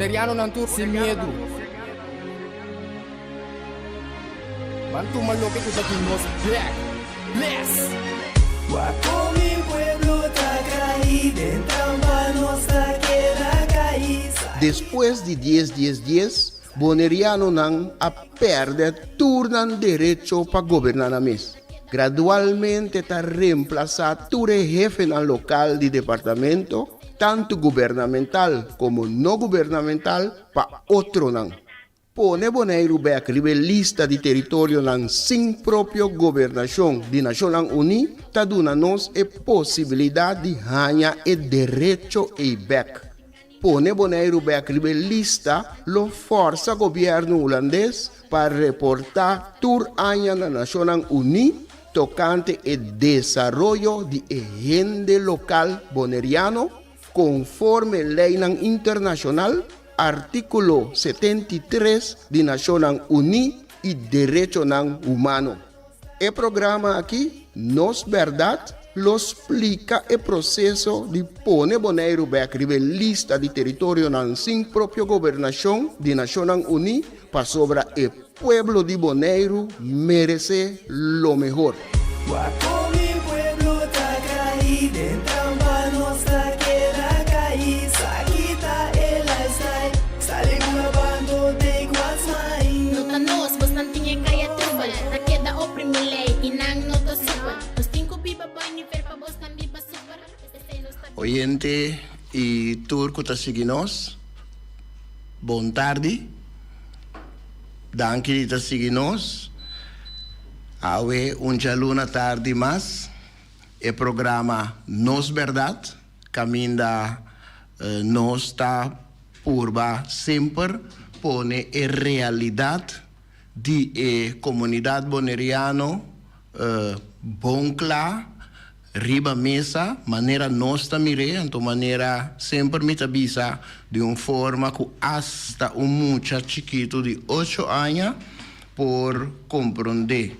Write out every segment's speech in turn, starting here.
Bonerianonan tur sin miedu. Ban tuma loke ku ta di nos bek. Bless! Wak kon mi pueblo ta kai den trampa nos ta keda kai. Despues di dies dies dies, Bonerianonan a pèrdè tur nan derecho pa goberná nan mes. Gradualmente ta remplasá tur e hefenan lokal di departamento, tantu gubernamental komo no gubernamental, pa otronan. Pone Boneiru bèk riba e lista di teritorionan sin propio gobernashon di Nashonnan Uní ta duna nos e posibilidat di haña e derecho ei bèk. Pone Boneiru bèk riba e lista lo fòrsa gobièrnu hulandes pa reportá tur aña na Nashonnan Uní tokante e desaroyo di e hende lokal boneriano konforme leinan internashonal, Artíkulo 73 di Nashonnan Uní i derechonan humano. E programa aki, Nos Bèrdat, lo splika e proseso di pone Boneiru bèk riba e lista di teritorionan sin propio gobernashon di Nashonnan Uní pasobra e pueblo di Boneiru meresé lo mehor. Wak kon mi pueblo ta kai den trampa nos ta keda kai sa kita e lifestyle sali ku na bando take what's mine. No ta nos, bosnan tin e kaya trubel Ta keda oprimi lei i nan no ta supel Nos tin ku biba boi nivel pa bosnan biba super Esei nos ta biba. Oyente i tur ku ta sigui nos, bon tardi. Danki di ta sigui nos. Awe un djaluna tardi mas e programa Nos Berdad kaminda nos ta purba semper pone e realidat di e komunidat boneriano bon kla riba mesa manera nos ta mir'é, anto manera semper mi ta bisa di un forma ku asta un mucha chikitu di ocho aña por komprondé,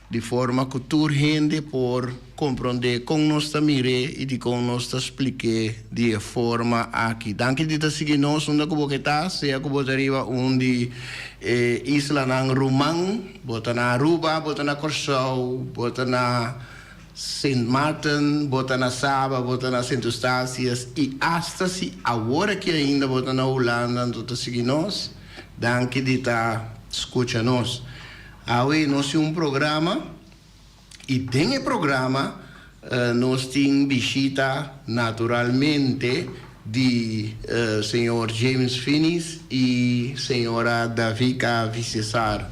di forma ku tur hende por komprondé kon nos ta mir'é i dikon nos ta splik'é di e forma aki. Danki di ta sigui nos unda ku bo ke ta, sea ku bo ta riba un di e islanan ruman, bo ta na Aruba, bo ta na Kòrsou, bo ta na Sint Maarten, bo ta na Saba, bo ta na Sint Eustatius i asta si awor aki ainda bo ta na Hulanda anto ta sigui nos. Danki di ta skucha nos. Awe nos tin un programa i den e programa nos tin bishita naturalmente di señor James Finies i señora Davika Vicesar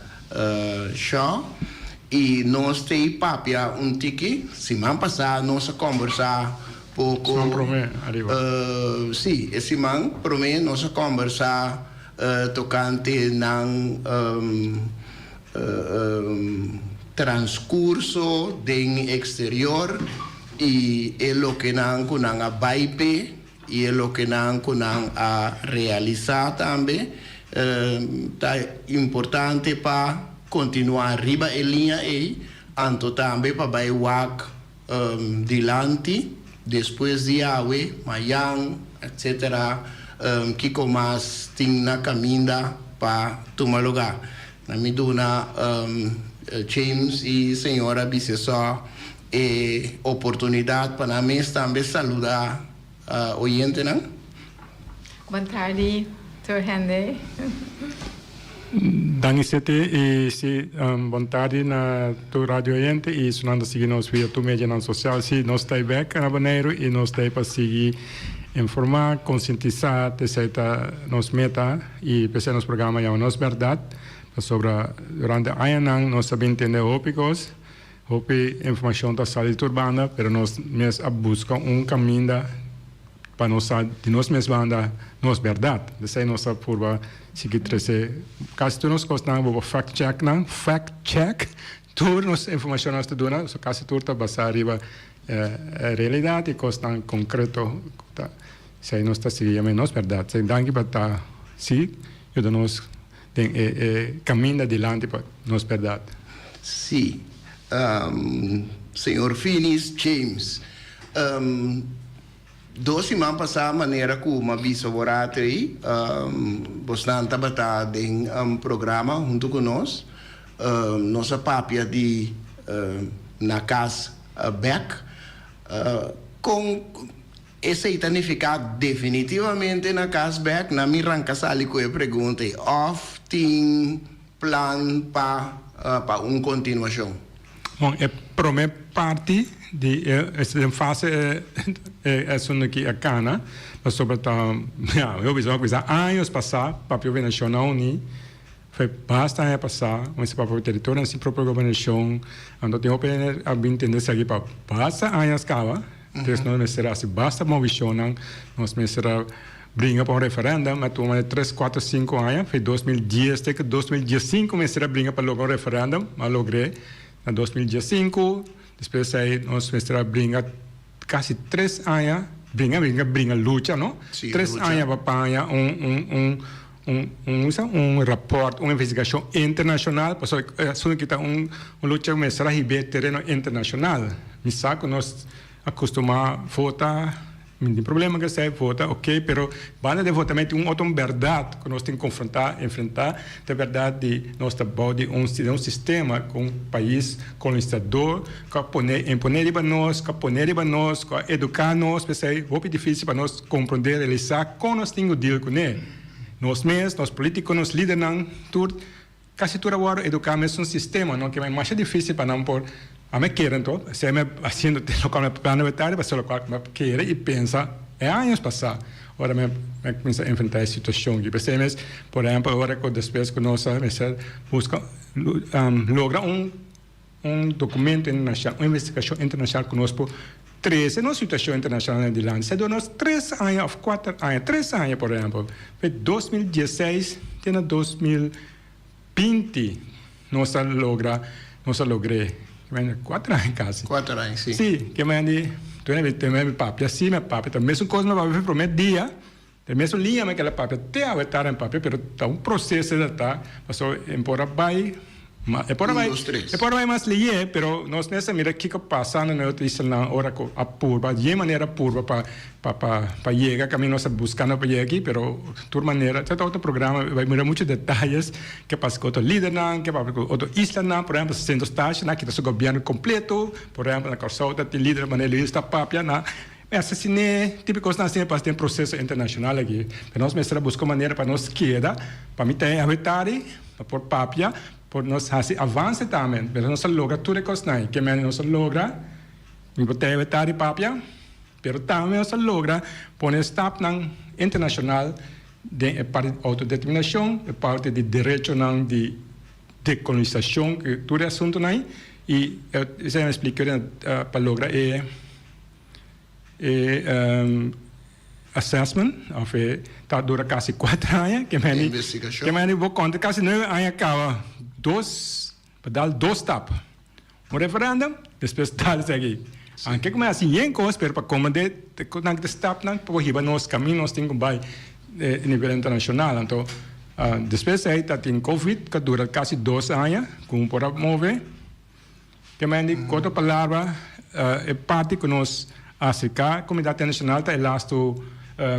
Shaw i nos t'ei papia un tiki. Siman pasá nos a kòmbersá poko. Siman promé ariba. Sí, e siman promé nos a kòmbersá tokante nan transkurso den eksterior i e lokenan ku nan a bai p'e i e lokenan ku nan a realisá tambe. Ta importante pa kontinuá riba e liña ei, anto tambe pa bai wak dilanti despues di awe, mayan, etcetera, kiko mas tin na kaminda pa tuma lugá. Na mi duna James i señora Bisesò e oportunidat pa nan mes tambe saludá oyentenan. Bon tardi tur hende. Danki Sete i si bon tardi na tur radio oyente i esunnan ta sigui nos via tur medianan sosial. Si nos ta bek na Boneiru i nos ta pa sigui informá, konsientisá, esei ta nos meta i p'esei nos programa yama Nos Bèrdat pasobra durante añanan nos a bin tende hopi kos. Hopi informashon ta sali tur banda, pero nos mes a buska un kaminda pa nos sa di nos mes banda nos bèrdat. P'esei nos a purba sigui trese kasi tur nos kosnan, bo por fact check nan, fact check tur nos informashon nos ta duna, so kasi tur ta basá riba realidat i kosnan konkreto ku ta. Esei nos ta sigui yama e nos bèrdat. Esei danki pa ta si yuda nos den e kaminda dilanti pa nos bèrdat. Sí. Señor Finis James. Dos siman pasá manera ku m'a bisa bo rato ei, bosnan tabata den programa huntu ku nos. Nos a papia di na kas bèk. Kon esei ta nifiká definitivamente na kas bèk? Nan mi ranka sali ku e pregunta ei. Òf tin plan pa pa un kontinuashon? Bon, e prome parti di e den fase e asuntu aki a kana, pasobra ta, ya, yo bisa bisa años pasá papia ku Nashonnan Uní, fue basta aña pasá, mester papia ku teritorionan sin propio gobernashon, anto tin hopi hende a bin tende esaki pa basta años kaba, entonces nos mester hasi basta movishonnan, nos mester a bringa pa un referendum, a tuma tres, kuater, sinku aña, fue 2010 te ku 2015 mester a bringa pa logra un referendum, a logr'é na 2015, despues ei nos mester a bringa kasi tres aña, bringa, bringa, bringa, lucha no, Sí, tres lucha. aña pa paña un, un, un, un, un, un, un rapport, un investigashon internashonal, pasobra e asuntu aki ta un, un lucha ku mester a hib'é tereno internashonal. Mi sa ku nos a kustumá vota. Mi tin problema ku esei, vota ok, pero banda di vota tambe tin un otro bèrdat ku nos tin konfrontá, enfrentá, ta e bèrdat di nos ta bou di un un sistema ku un pais kolonisador ku a pone imponé riba nos, ku a pone riba nos, ku a eduká nos, p'esei hopi difísil pa nos komprondé, realisá kon nos tin ku deal kuné. Nos mes, nos polítiko, nos lidernan, tur. Casi tur a worde educa mesun sistema no ke masha dificil pa nan por a me kere anto esey me haciendo te locual me plano e tarde pasobra locual me kere y pensa e años pasa ora me me cuminsa enfrenta e situacion aki pesey mes por ehempel ora cu despues cu nos a mester busca logra un un documento internacional un investigacion internacional cu nos por trece nos situacion internacional na dilanti esey dura nos tres aña of cuater aña tres aña por ehempel fe 2016 te na 2020 nos a logra nos a logr'e cuater aña casi. Cuater aña si. Si ke mandi tu mi papia si mi papia ta mesun cos mi papia fe prome dia. E mesun liña mi keda papia te awe tarde mi papia pero ta un proceso e ta pasobra e por a bay e por a bay e por a bay mas liye pero nos mester mira kiko pasando na e otro islanan ora ku a purba di e manera purba pa pa pa yega kaminda nos ta buskando pa yega aki pero tur manera ta otro programa bay mira mucho detayes ke pasa ku otro lidernan ke pasa ku otro islanan por ehempel Sint Eustatius nan a kita su gobierno kompleto por ehempel na Kòrsou ta tin lider manera Luis ta papia na E asesiné tipo kosnan asina pas den proseso internashonal aki. Pero nos mester a buska un manera pa nos keda, pa mi ta e awetari, pa por papia, por nos hasi avanse tambe. Pero nos a logra tur e kosnan. Ke mende nos a logra, mi por ta e awetari papia, pero tambe nos a logra pone stapnan internashonal den e parti di outodeterminashon, e parti di derechonan di dekolonisashon, tur e asuntunan ei. I esei mi a splika pa logra e. E assessment of e ta dura casi cuater aña ke meni Investigacion. ke meni bo conta casi nueve aña caba dos pa dal dos stap un referendum despues dal esaki anke como haci yen cos pero pa comprende te nan te stapnan pa bo hiba nos camino nos tin cu bay nivel internacional anto despues ey ta tin covid cu a dura casi dos aña cu por a move. Te mende ku otro palabra e parti ku nos aserká komunidat internashonal ta e lastu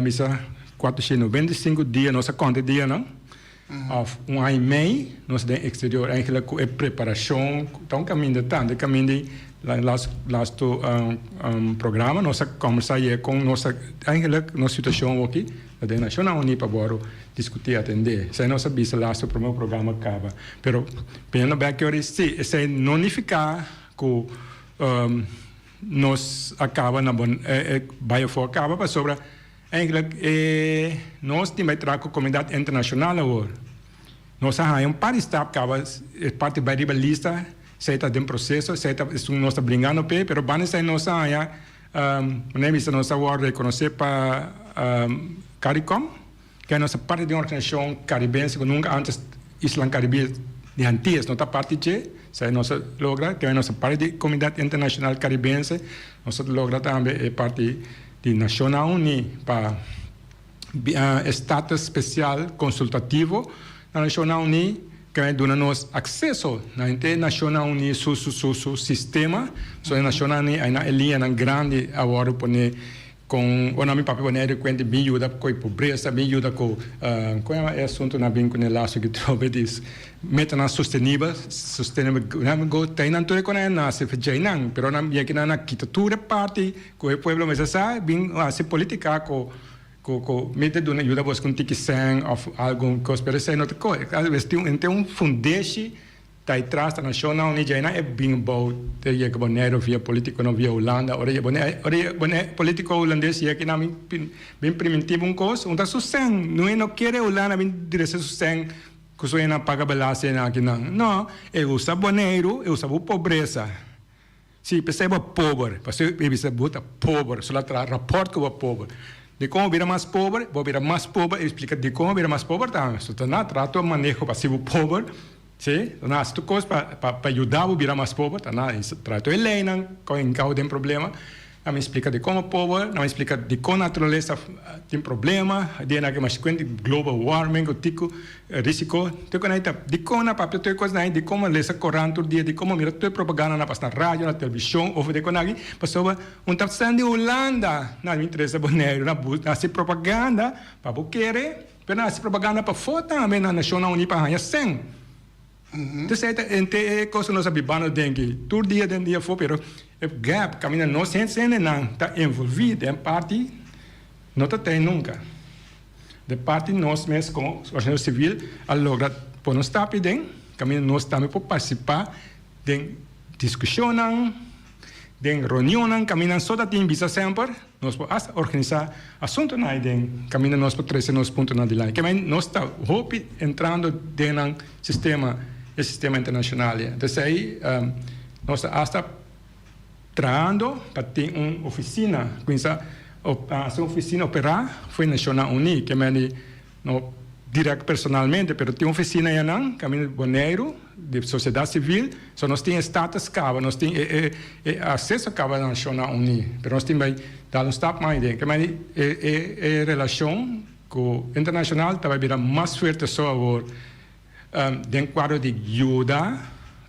bisa 495 dia nos a konta e dianan òf un aña i mei nos den eksterior eigentlik ku e preparashon ta un kaminda tantu e kaminda di lastu programa nos a kòmbersá ayer kon nos a eigentlik nos situashon awoki ta den Nashonnan Uní pa wòrdu diskutí atendé esei nos a bisa lastu promé programa kaba pero Poniendo bek ki ora si esei no nifiká ku nos a kaba na bon bai afó a kaba pasobra eigenlijk e nos tin bai traha ku komunidat internashonal awor. Nos a haña un par di stap kaba e parti bai riba lista esei ta den proseso esei ta esun nos ta bringando p'e pero banda esei nos a haña manera mi bisa nos a wòrdu rekonosé pa Caricom. Ke nos ta parti di un organisashon karibense ku nunka antes Islan Karibe di Antias no ta parti dje. Esei nos a logra. Ke nos ta parti di komunidat internashonal karibense. Nos a logra tambe e parti di Nashonnan Uní pa e status spesial konsultativo na Nashonnan Uní ke duna nos akseso na henter Nashonnan Uní su su su sistema. So e Nashonnan Uní ai na e liñanan grandi a wòrdu pone. Kon ora mi papia Boneiru kuenta bin yuda ku e pobresa, bin yuda ku kon yama e asuntunan bin ku ne laso ki trobe di metanan sostenibel, sustainable goal, ta einan tur e kon a nase fe djeinan, pero nan yeki nan a kita tur e parti ku e pueblo mester sa bin hasi politica ku ku ku mi ta duna yuda bos ku un tiki sèn òf algun kos pero esei no ta kohe alabes tin un tin un fundeshi ta e tras ta nashonnan uní djeinan e bin bou ta yega Boneiru via politikonan via Hulanda ora yega Boneiru ora yega Boneiru politiko hulandes yega kinan bin bin priminti un kos un ta su sèn no e no kere Hulanda bin direse su sèn ku su hende a paga belasting akinan no e usa Boneiru e usa bo pobresa. Sí, p'esei bo a pober. Pasobra e bisa bo ta pober. So la traha rapòrt ku bo a pober. Dikon bo bira mas pober? Bo bira mas pober, e splika dikon bo bira mas pober tambe. So ta na traha tur maneho pa hasi bo pober, sí, ta na hasi tur kos pa pa yuda bo bira mas pober, ta na traha tur e leinan ku a hinka bo den problema. Nan mi splika dikon bo pober, nan mi splika dikon naturalesa tin problema, dia nan ke mas kuent di global warming ku tiko risiko, tur ku nan ta dikon nan papia tur e kosnan ei, dikon bo lesa koran tur dia, dikon bo mira tur e propaganda nan pasa na radio, na televishon of dikon nan aki, pasobra un ta sali di Hulanda nan a bin trese Boneiru nan hasi propaganda pa bo kere, pero nan hasi propaganda pafó tambe na Nashonnan Uní pa haña sèn. Entonces ei ta ente e cos cu nos a bibando den aki tur dia den dia afo pero e gap caminda nos hendenan ta envolvi den parti no ta tei nunca. De parti nos mes como organisacion civil a logra pone un stapje den caminda nos tambe por participa den discusionnan. Den reunionnan kaminda so ta tin bisa semper, nos por hasta organisá asuntunan ei den kaminda nos por trese nos puntonan dilanti. Ke men nos ta hopi entrando den nan sistema, e sistema internashonal ei. Entonces ei nos ta hasta trahando pa tin un ofisina, kuminsá hasi un ofisina operá for e Nashonnan Uní. Ke men di No direct personalmente, pero tin oficina ayanan, caminda di Boneiru, di sociedad civil, so nos tin e status caba, nos tin e e acceso caba na Nacionnan Uní, pero nos tin bay dal un stap mas aden. Kemey di e e e relacion cu internacional ta bay bira mas fuerte so awor den cuadro di yuda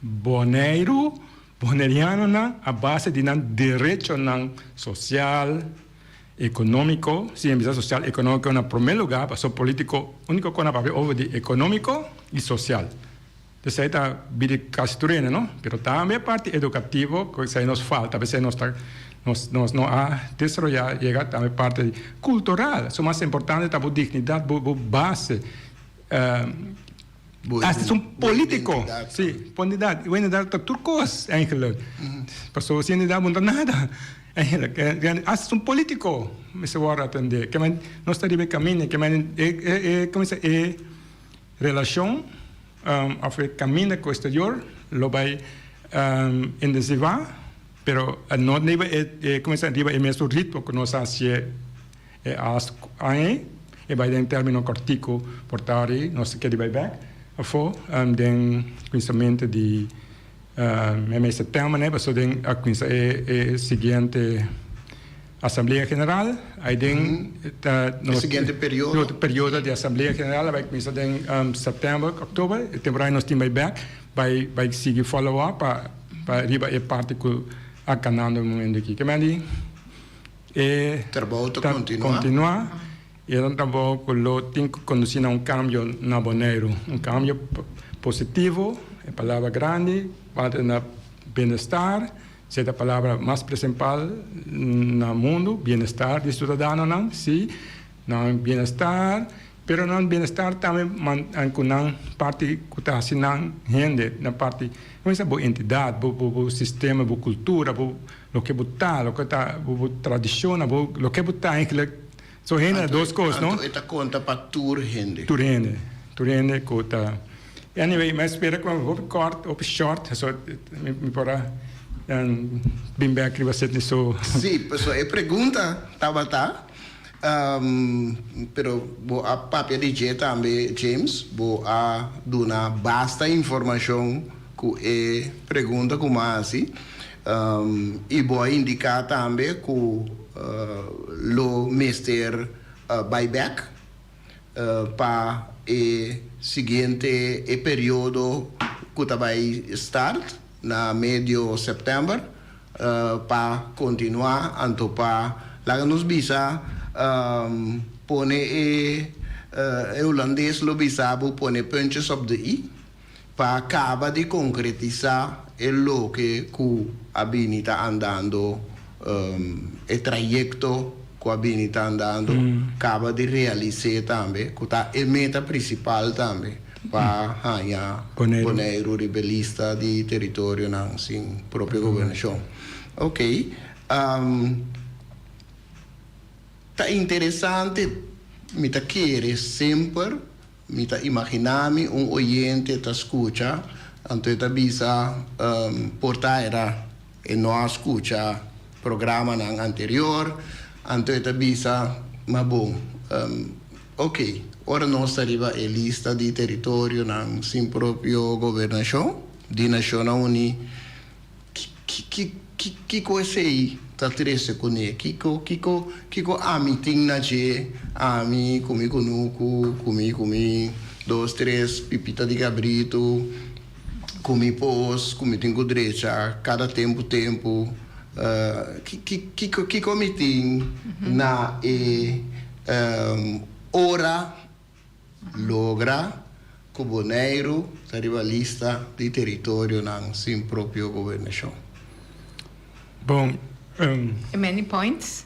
Boneiru, Bonerianonan a base di nan derechonan social, Economico, si en bisa social economico na prome lugar paso politico unico con a papia over di economico y social. Esey ta bidi casi tur hende no, pero tambe e parti educativo cu esey nos falta, pesey nos ta nos nos no a desaroya yega tambe parti cultural, so mas importante ta bo dignidad bo bo base Hasta es un politico. Si, bo identidad. Bo identidad ta tur cos eigenlijk. Pasobra sin identidad bo no ta nada. Eigenlijk. Hasta es un politico mester worde atende. Ke men nos ta riba e caminda. Ke men e e como se e relacion of e caminda cu exterior lo bay intensiva pero no riba e como se riba e mesun ritmo cu nos a hacié. E as aña e bai den termino kortiku por tari nos ta kere bai bek afo den kuminsamentu di mes september ne pasobra den a kuminsa e e siguiente asamblea general ai den ta E siguiente periodo. Periodo di asamblea general a bai kuminsa den september oktober e temporada nos tin bai bek bai bai sigui follow up pa pa riba e parti ku a kanando e momento aki. Ke mandi. E trabou ta kontinuá. Kontinuá i e ta un trabou ku lo tin ku kondusí na un kambio na Boneiru. Un kambio positivo, e palabra grandi, base na bienestar, esei ta e palabra mas prinsipal na mundu, bienestar di siudadanonan, sí, nan bienestar. Pero nan bienestar tambe ku nan parti ku ta hasi nan hende, nan parti, kuminsa bo entidat, bo bo sistema, bo kultura, bo loke bo ta, loke ta bo bo tradishonnan, bo loke bo ta eigenlijk. So hende ta dos kos, no? Anto e ta konta pa tur hende. Tur hende, tur hende ku ta. Anyway, mi a spera ku hopi kòrt, hopi short, so mi por a bin bèk riba Sidney su. Sí, pasobra e pregunta tabata. Pero bo a papia di dje tambe James, bo a duna basta informashon ku e pregunta ku mi a hasi i bo a indiká tambe ku lo mester bai bèk pa e siguiente e periodo ku ta bai start na medio sèptèmber pa kontinuá anto pa. Laga nos bisa pone e e hulandes lo bisa bo pone puntjes op de i pa kaba di konkretisá e loke ku a bini ta andando e trayekto ku a bini ta andando kaba di realis'é tambe ku ta e meta prinsipal tambe pa haña Boneiru riba e lista di teritorionan sin propio gobernashon. Oke. Ta interesante, mi ta kere semper, mi ta imaginá mi un oyente ta skucha, anto e ta bisa, por ta era e no a skucha programanan anterior, anto e ta bisa, ma bon, oke, ora nos ta riba e lista di teritorionan sin propio gobernashon di Nashonnan Uní, Kiko esei ta trese kuné? Kiko, kiko, kiko ami tin na dje? Ami ku mi kunuku, ku mi, ku mi dos, tres pipita di kabritu, ku mi pos, ku mi tin ku drecha kada tempu tempu. Kiko, kiko mi tin na e ora Logra ku Boneiru ta riba lista di teritorionan sin propio gobernashon. Bon, Many points,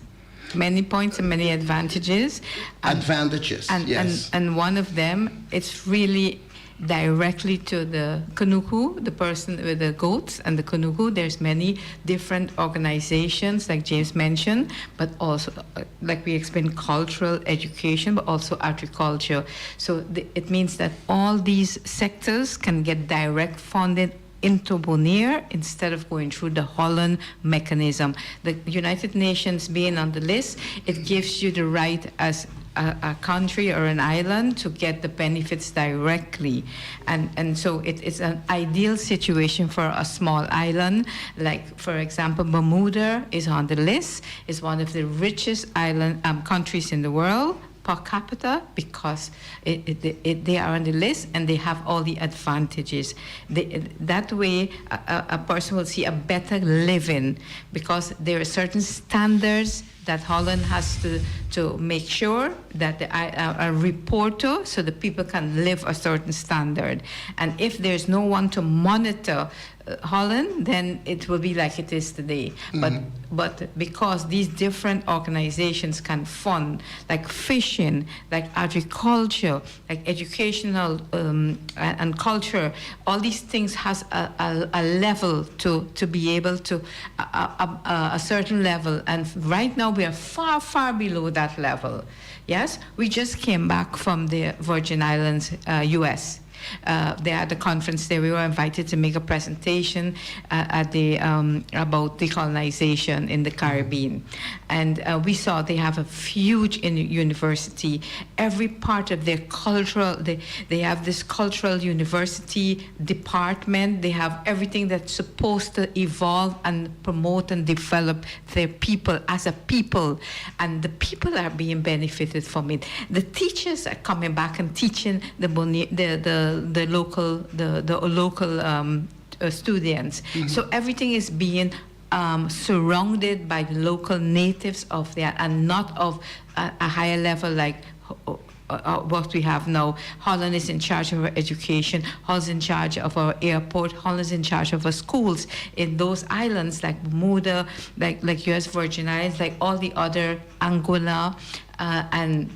many points and many advantages. Advantages, yes. And one of them, it's really directly to the kunuku, the person with the goats and the kunuku. There's many different organizations, like James mentioned, but also, like we explained, cultural education, but also agriculture. So it means that all these sectors can get direct funding into Bonaire instead of going through the Holland mechanism. The United Nations being on the list, it gives you the right as a country or an island to get the benefits directly. And, and so it is an ideal situation for a small island. Like, for example, Bermuda is on the list, is one of the richest island um, countries in the world per capita because it, it, it, they are on the list and they have all the advantages. They, that way, a, a person will see a better living because there are certain standards that Holland has to, to make sure that the, uh, a reporter so the people can live a certain standard. And if there's no one to monitor uh, Holland, then it will be like it is today. Mm-hmm. But but because these different organizations can fund, like fishing, like agriculture, like educational um, and, and, culture, all these things has a, a, a level to, to be able to, a, a, a certain level. And right now we are far, far below that level. Yes, we just came back from the Virgin Islands, uh, US. Uh, they had a conference there. We were invited to make a presentation uh, at the um, about decolonization in the Caribbean, and uh, we saw they have a huge in university. Every part of their cultural, they, they have this cultural university department. They have everything that's supposed to evolve and promote and develop their people as a people, and the people are being benefited from it. The teachers are coming back and teaching the the the, the local the the local um, uh, students. Mm-hmm. So everything is being um, surrounded by the local natives of there and not of a, a higher level like uh, uh, what we have now. Holland is in charge of our education, Holland's in charge of our airport, Holland's in charge of our schools. In those islands like Bermuda, like, like US Virgin Islands, like all the other Anguilla uh, and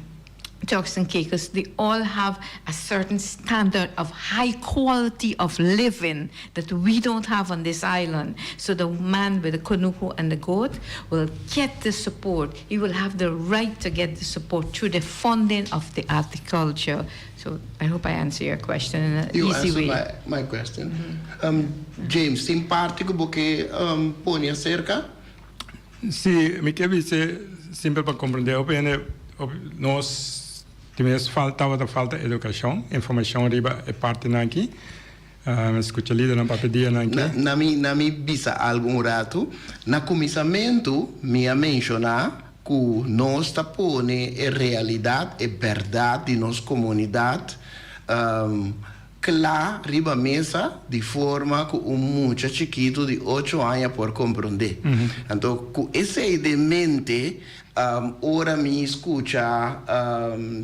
Turks and Caicos, they all have a certain standard of high quality of living that we don't have on this island. So the man with the kunuku and the goat will get the support. He will have the right to get the support through the funding of the agriculture. So I hope I answer your question in an you easy way. My, my question. Mm -hmm. um, James, tin parti ku bo ke um, pone aserka? Sí, mi ke bisa simpel pa komprendé. Hopi hende, nos tin mes tabata falta edukashon, informashon riba e partinan aki. Mi skucha lidernan papia dianan aki. Na mi na mi bisa algu un ratu. Na kuminsamentu mi a menshoná ku nos ta pone e realidat, e bèrdat di nos komunidat. kla riba mesa di forma ku un mucha chikitu di ocho aña por komprondé. Anto ku esei den mente, ora mi skucha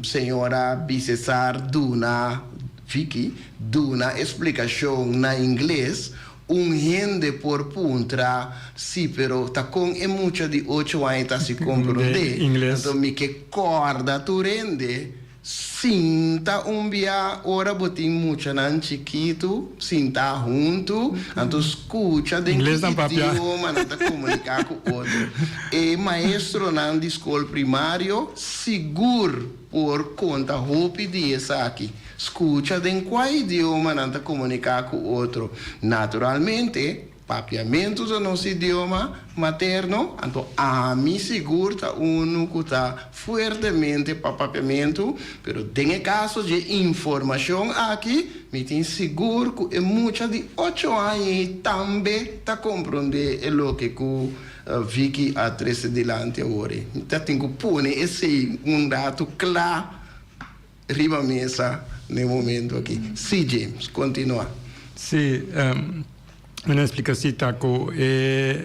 señora Bisesar duna, Vicky, duna e splikashon na ingles, un hende por puntra, Si, pero ta kon e mucha di ocho aña ta hasi komprondé? Anto mi ke kòrda tur hende Sinta un bia ora bo tin muchanan chikitu sintá huntu, anto skucha den ki idioma nan ta komuniká ku otro. E maestronan di skol primario sigur por konta hopi di esaki. Skucha den kua idioma nan ta komuniká ku otro. Naturalmente, Papiamentu ta nos idioma materno, anto ami sigur ta unu ku ta fuertemente pa papiamentu, pero den e kaso dje informashon aki, mi tin sigur ku e mucha di ocho aña ei tambe ta komprondé e loke ku Vicky a trese dilanti awor ei. Mi ta tin ku pone esei un ratu kla riba mesa n'e momento aki. Sí, James, continua. Sí, mi na explica si ta cu e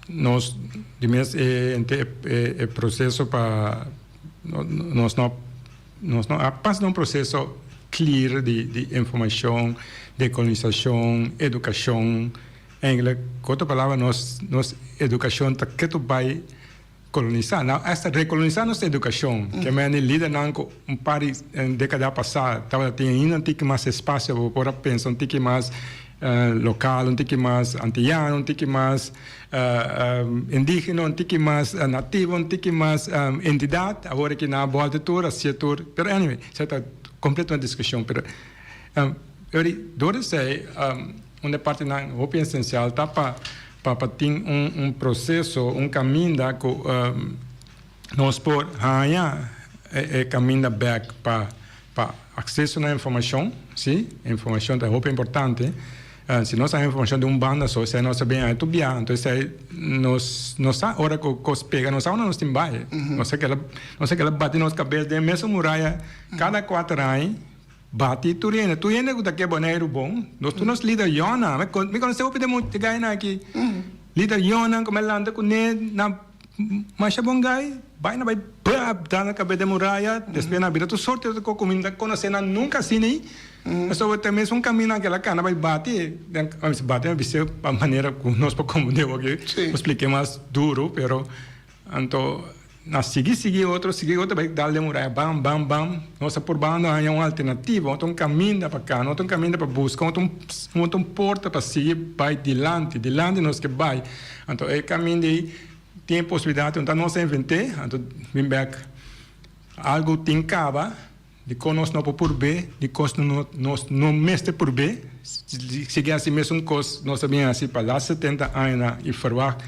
nos di mes e henter e proceso pa nos no nos no a pasa den un proceso clear di informacion, decolonisacion, educacion, eigenlijk cu otro palabra nos nos educacion ta keto bay Kolonisá. Nan hasta rekolonisá nos edukashon. Ke mende lidernan ku un par di dekada pasá tabata tin ainda un tiki mas espasio pa bo por a pensa un tiki mas lokal, un tiki mas antiyano, un tiki mas indigeno, un tiki mas nativo, un tiki mas entidat. Awor aki nan a bòlta tur, a sié tur. Pero anyway, esei ta kompletamente diskushon. Pero dor di esei un di e partinan hopi esensial ta pa. Pa pa tin un un proceso, un caminda cu nos por haña e e caminda bek pa pa acceso na informacion, si, informacion ta hopi importante. Si nos haña informacion di un banda so, esei nos ta bin haña tur bia, anto esei nos no sa ora cu cos pega, no sa unda nos tin bai. Nos ta keda nos ta keda bati nos cabes den e mesun muraya cada cuater aña. Bati tur hende, tur hende ku ta ke Boneiru bon, nos tur nos lider yònan, mi konosé hopi den e gainan aki, lider yònan ku mi a lanta kuné na masha bon gai, bai na bai brap dal na kabes den muraya, despues nan a bira tur sorti otro kos ku mi no ta konosé nan nunka asina ei, pasobra ta e mesun kaminda ku el a kana bai bati, bati mi a bis'é pa manera ku nos por komprendé hopi, por splik'é mas duru, pero anto. Na sigui sigui otro, sigui otro bai dal den muraya bam bam bam. Nos a purbando haña un alternativa, otro un kaminda pa kana, otro un kaminda pa buska, otro un otro un porta pa sigui bai dilanti. Dilanti nos ke bai. Anto e kaminda ei tin e posibilidat, no ta nos a invent'é, anto bin bek algu tin kaba dikon nos no por purb'é, dikon nos no mester purb'é. Sigui hasi mesun kos nos a bin hasi pa las setenta añanan i ferwagt.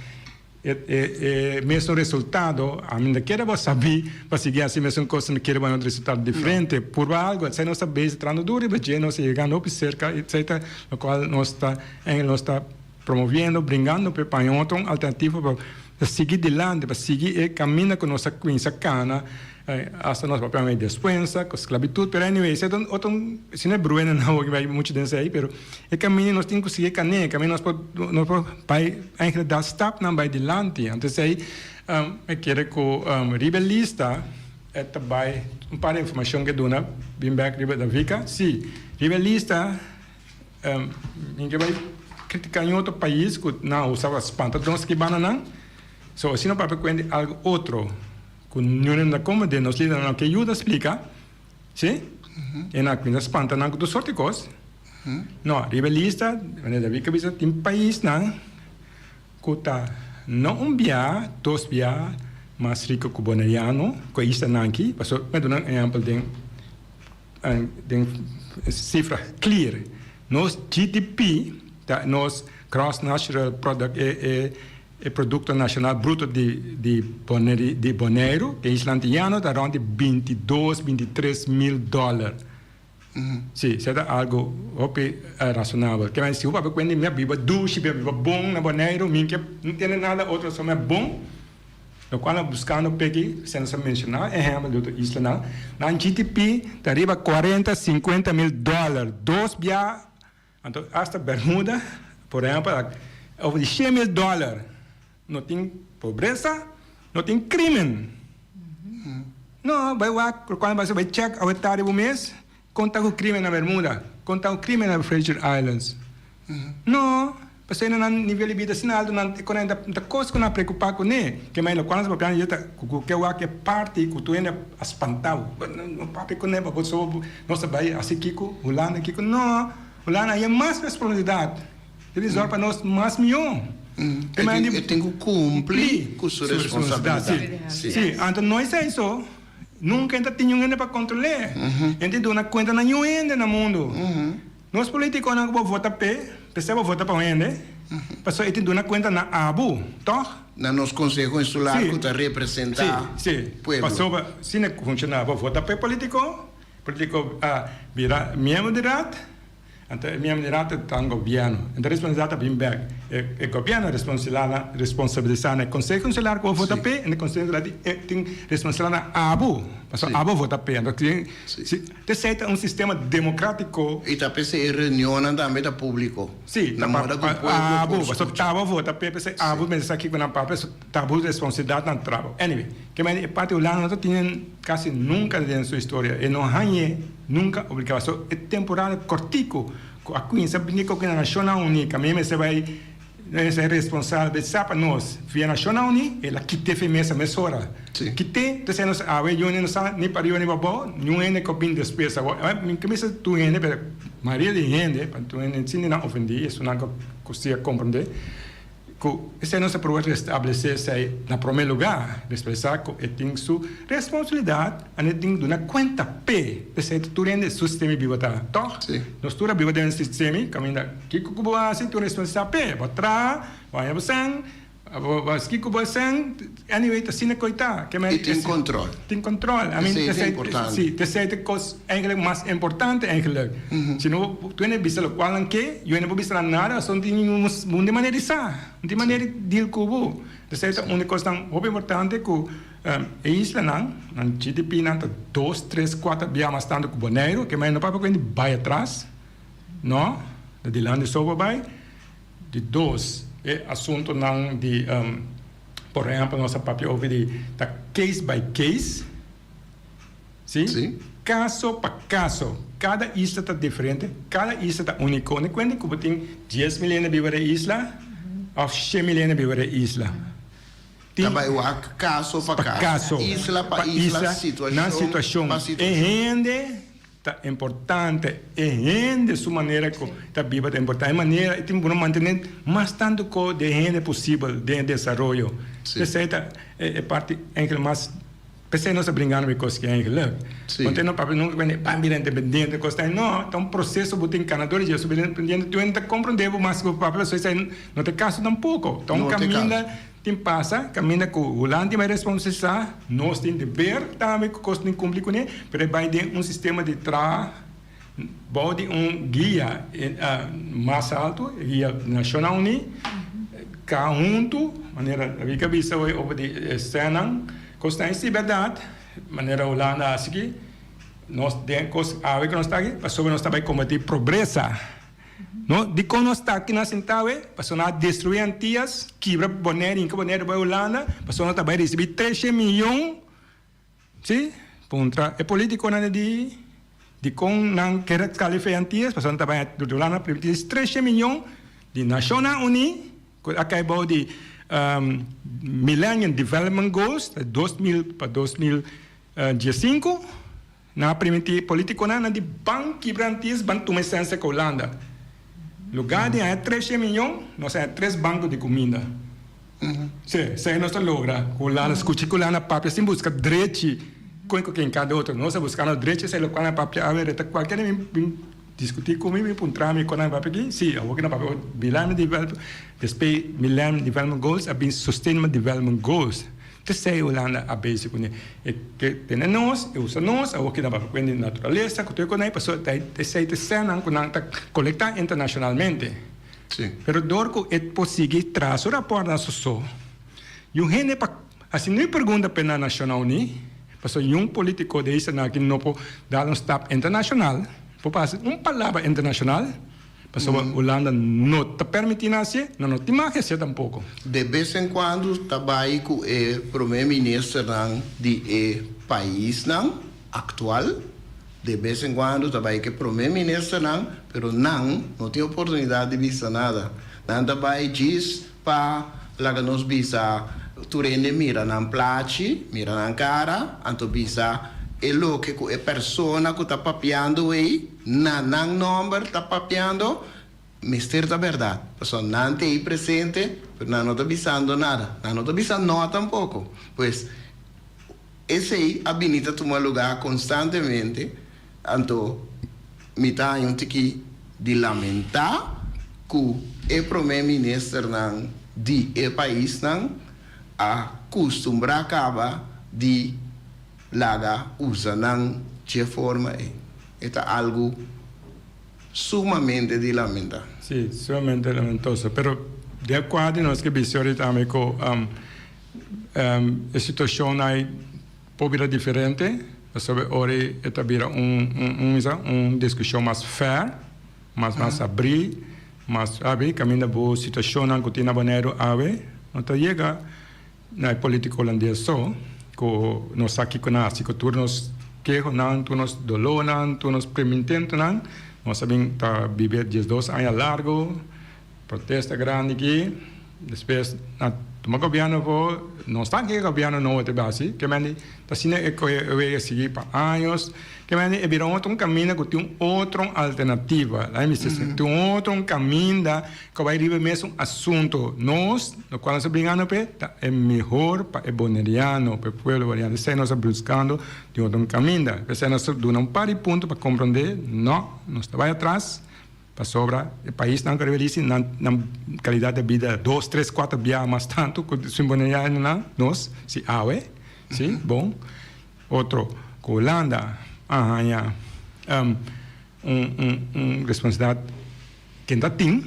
E e mesun resultado, ami no kere bo sabí pa sigui hasi mesun kos, mi kere bo haña un resultado diferente. Purba algu, esei nos ta bezig trahando duru riba dje, nos ta yegando hopi serka, etcetera, lokual nos ta en nos ta promoviendo, bringando p'e pa haña otro un alternativa pa sigui dilanti, pa sigui e kaminda ku nos a kuminsá kana. Hasta nos papia mei despensa ku sklabitut, pero anyway esei ta un otro si no e bruena nan hopi bai muchu den esei, pero e kaminda nos tin ku sigui e kan'é, e kaminda nos por nos por bai eigenlijk da stapnan bai dilanti, anto esei mi kere ku riba e lista e ta bai un par di informashon ke duna bin bek riba Davika, si riba e lista mi ke bai kritika un otro pais ku nan usa pa spanta nos ki banda nan, so asina papia kuenta di algu otro. Ku niun na kome den nos lidernan ke yuda splika, si? E nan a kuminsá spanta nan ku tur sorti kos. No, riba e lista, manera David a bisa, tin paisnan ku ta no un bia, dos bia mas riku ku Boneriano, ku e islanan aki. Pasobra mi a duna un ehèmpel den den sifra clear. Nos GDP ta nos Gross National Product, e E Produkto Nashonal Bruto di di Boneiru, e isla Antiyano, ta rond di 22, 23 mil dòler. Si, esei ta algu hopi rasonabel. Ke men si bo papia ku hende mi a biba dushi, mi a biba bon na Boneiru, mi ke no tene nada otro so mi a bon. Lokual nan buskando p'eki, esei nos a menshoná ehèmpel di otro islanan, nan GDP ta riba kuarenta, sinkuenta mil dòler, dos bia, anto asta Bermuda, por ehèmpel, a over di shen mil dòler. No tin pobresa, no tin krímen. No, bai wak, lokual nan bai chèk awe tardi bo mes, Kon ta ku krimen na Bermuda? Kon ta ku krimen na Fraser Islands? No, pasobra nan nivel di bida asina altu, nan ekonomia ta ta kos ku nan preokupá kuné. Ke manera lokual nan ta papia ta ku ke wak e parti ku tur hende a spantá bo. No papia kuné pa bo so nos ta bai hasi kiko, Hulanda kiko. No, Hulanda haña mas responsabilidat. E tin zòrg pa nos mas mihó. E tin ku kumpli ku su responsabilidat. Si, anto no esei so. Nunka e ta tin un hende pa kontrol'é. E tin duna kuenta na niun hende na mundu. Nos politikonan ku bo vota p'e, p'esei bo vota pa un hende, pasobra e tin duna kuenta na abo, tòg? Na nos Konseho Insular ku ta representá pueblo. Pasobra si no funshoná, bo vota p'e politiko, politiko a bira miembro di raad. Anto e miembro di raad ta un gobièrnu. Anto e responsabilidat ta bin bèk. E gobièrnu responsabilisá na e konseho insular ku bo vota p'e, en e konseho insular tin responsabilisá na abo, pasobra abo vota p'e. Anto si esei ta un sistema demokrátiko. I ta p'esei e reunionnan tambe ta públiko. Si, ta pa abo, pasobra ta abo vota p'e, p'esei abo mester sa kiko nan papia, ta bo responsabilidat nan trabou. Anyway, ke manera e parti Hulanda no ta tene kasi nunka den su historia, e no hañ'é. Nunka obligá. So e temporada kortiku ku a kuminsá bini ku na Nashonnan Uní kaminda mester bai mester responsabilisá pa nos via Nashonnan Uní, el a kit'é fe mesa mesora. Kit'é, entonces nos awe yuni no sa ni pariba ni pabou, niun hende ku a bini despues awor. Mi ke mester tur hende, pero mayoria di hende, pa tur hende sin di nan ofendí, esunnan ku si a komprendé. Ku esei nos a proba restablesé esei na promé lugá, expresá ku e tin su responsabilidat en e tin duna kuenta p'e. P'esei ta tur hende su sistema di biba ta, tòg? Nos tur a biba den un sistema kaminda kiko ku bo hasi tur responsabilidat p'e. Bo traha, bo haña bo sèn, bo hasi kiko bo sèn, anyway ta asina ku e ta. I tin kòntròl. Tin kòntròl. Esei ta importante. Si, esei ta e kos eigenlijk mas importante eigenlijk. Si no, tur hende bisa lokual nan ke, yu hende por bisa nan nada, pasobra no tin ningun di manera di sa, no tin manera di deal ku bo. Esei ta un di kosnan hopi importante ku e islanan, nan GDP nan ta dos, tres, kuater bia mas tantu ku Boneiru, ke manera no papia ku hende bai atras, no, ta dilanti so bo bai. Di dos, e asuntunan di, por ehèmpel nos a papia over di ta case by case. Sí? Sí. Kaso pa kaso. Kada isla ta diferente, kada isla ta úniko. No kuenta ku bo tin 10.000 hende biba den e isla òf 100.000 hende biba den e isla. Tin. Ta bai wak kaso pa kaso. Isla pa isla, situashon pa situashon. E hende ta importante, e hende su manera ku ta biba ta importante. E manera e tin ku mantené mas tantu ku den hende posibel den e desaroyo. Esei ta e parti enkele mas. P'esei nos ta bringando mi kos ki eigenlijk. Want e no papia nunka bende ban bira independiente kos ta no ta un proseso bo tin kana dor di dje so bira independiente tu hende ta komprende bo mas ku bo papia pasobra esei no ta e kaso tampoko ta un kaminda tin pasa kaminda ku Hulanda tin bai responsabilisa nos tin deber tambe ku kos tin kumpli kuné pero e bai den un sistema di traha bou di un guia mas alto guia Nashonnan Uní ka huntu manera Rick a bisa hoy over di e sènnan kos ta si bèrdat manera Hulanda a hasi aki nos den kos awe ku nos ta aki pasobra nos ta bai kombatí pobresa no dikon nos ta aki nan sintá awe pasobra nan a destruí Antias kibra Bonaire hinka Bonaire bai Hulanda pasobra nos ta bai risibí treshe miyon. Sí, puntra e politiconan di dicon nan kere cali fe Antillas, pasobra nan ta bay dura nan primiti 13 miyon di Nacionnan Uni cu a cay bao di Millennium Development Goals 2000 pa 2015, nan a primiti politiconan nan di ban kibra Antillas ban tuma e sensa cu Hulanda. Lugar di haña 13 miyon nos haña tres banco di cuminda. Sí, esei nos ta logra. Ku lana skucha ku lana papia sin buska drechi kon ku ken kada otro. Nos ta buskando drechi esei lokual nan papia awe reta kualker den bin bin diskutí ku mi bin puntra mi kon nan papia aki. Sí, awor ku nan papia Millennium Development despues Millennium Development Goals a bin Sustainable Development Goals. Ta esei Hulanda a bezi kuné. E ke tene nos, e usa nos, awor ku nan papia ku hende naturalesa ku tur e konai pasobra ta esei ta esènan ku nan ta kolektá internashonalmente. Sí. Pero dor ku e por sigui traha su rapòrt na su so, yu hende pa Hasi ni pregunta pa e na Nashonnan Uní, pasobra niun polítiko di esnan aki no por dal un stap internashonal, por hasi un palabra internashonal, pasobra Hulanda no ta permití nan hasié, nan no tin mag hasié tampoko. De bes en kuando ta bai ku e promé ministernan di e paisnan aktual, de bes en kuando ta bai ku e promé ministernan, pero nan no tin oportunidat di bisa nada. Nan ta bai djis pa laga nos bisa tur hende mira nan plachi, mira nan kara, anto bisa e loke ku e persona ku ta papiando ei na nan nòmber ta papiando mester ta bèrdat. Pasobra nan ta ei presente, pero nan no ta bisando nada. Nan no ta bisa nò tampoko. Pues, esei a bini ta tuma lugá konstantemente, anto mi ta haña un tiki di lamentá ku e promé ministernan di e paisnan a kustumbrá kaba di laga usa nan dje forma ei. E ta algu sumamente di lamentá. Sí, sumamente lamentoso. Pero di akuerdo nos ke bisa orit tambe ku e situashon ai por bira diferente pasobra ora e ta bira un un un diskushon mas fair, mas mas abrí, mas abrí kaminda bo situashonnan ku tin na Boneiru awe no ta yega na e polítiko hulandes so ku nos sa kiko nan hasi ku tur nos kehonan, tur nos dolónan, tur nos premintentonan. Nos a bin ta biba diesdos aña largu. Protesta grandi aki, despues na tuma gobierno afo, no sa ke gobierno nobo ta basi, ke mende ta asina e koe e wega sigui pa años, ke mende e bira otro un kaminda ku tin un otro alternativa, laga mi bisa asina, tin un otro kaminda ku bai riba e mesun asunto, nos lokual nos ta bringando p'e ta e mehor pa e boneriano, pa e pueblo boneriano, esei nos ta buskando di otro kaminda, p'esei nos ta duna un par di punto pa komprende, no, nos ta bai atras. Pasobra e paisnan ku a rebelisi nan nan kalidat di bida dos, tres, kuater biaha mas tantu ku simboneanan nos, si awe, si, bon. Otro, ku Hulanda a haña un un un responsabilidat ken ta tin,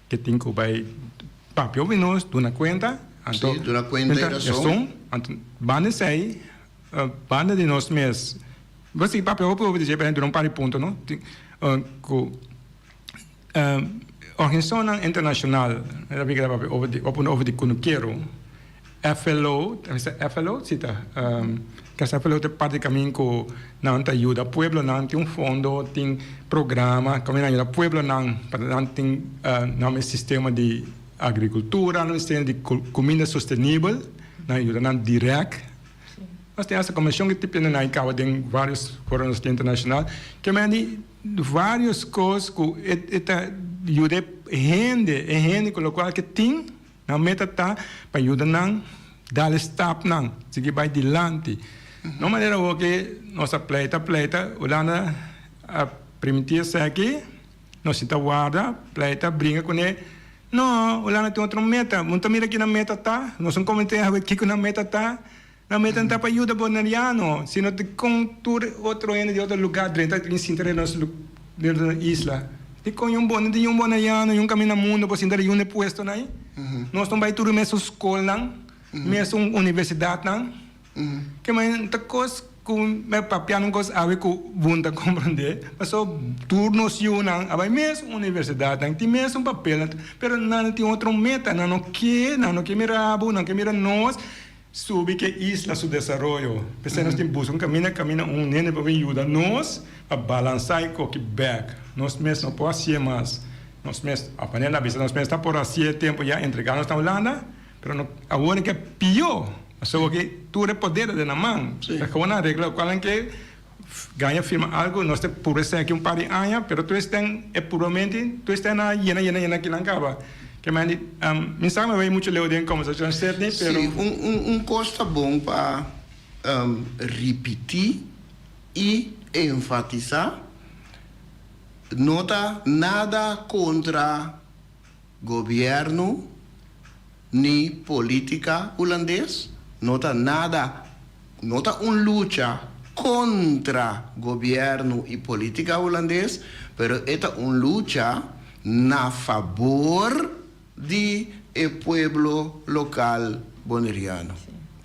ke tin ku bai papia obi nos, duna kuenta, anto Si, duna kuenta i rason. Anto banda esei, banda di nos mes. Bo sigui papia hopi hopi di dje, pero dura un par di punto no. Ku organisashonnan internashonal, mi ta bika ta papia over di over di kunukero, FLO, ta bisa FLO? Si ta, kasa FLO ta parti kamin ku nan ta yuda pueblonan, tin un fondo, tin programa kaminda nan yuda pueblonan pa nan tin nan mes sistema di agrikultura, nan mes sistema di kuminda sostenibel, nan yuda nan dirèk. Nos tin esta konvenshon ki tipia nan kaba den varios foronan internashonal ke men di varios kos ku e ta yuda e hende, e hende ku lokual ke tin nan meta ta pa yuda nan dal e stapnan sigui bai dilanti. No manera awor ke nos a pleita pleita Hulanda a primiti esaki nos sinta warda pleita bringa kuné. No, Hulanda tin otro meta. Bo no ta mira ki nan meta ta? Nos no koment'é awe kiko nan meta ta. Nan meta no ta pa yuda boneriano, sino di kon tur otro hende di otro lugá drenta bin sinta riba nos riba nos isla. Dikon un bo, tin un boneriano, un kaminda mundo por sinta riba un e puestonan ei? Nos no bai tur e mesun skolnan, mesun universidatnan. Ke men ta kos ku me papia un kos awe ku bun ta komprondé, paso tur nos yunan a bai mesun universidat, nan tin mesun papelnan, pero nan tin otro meta, nan no ke, nan no ke mira bo, nan ke mira nos subi ke isla su desaroyo. P'esei nos tin buska un kaminda, kaminda un hende por bin yuda nos pa balansá e koki bèk. Nos mes no por hasié mas, nos mes, òf manera nan a bisa nos mes ta por hasié tempu ya entregá nos na Hulanda, Pero no awor ke pió, pasobra ke tur e poder ta den nan man. Ta gewoon nan regla lokual nan ke gaña firma algu, nos ta puru esei aki un par di aña, pero tur esten e puramente, tur esten a yena yena yena kinan kaba. Ke men di, mi sa mi a bai muchu leu den kombersashon Sidney, pero. Sí, un un un kos ta bon pa ripití i enfatisá, no ta nada kontra Gobierno ni politica Hulandes no ta nada, no ta un lucha contra gobierno y politica Hulandes, pero e ta un lucha na fabor di. e pueblo lokal boneriano.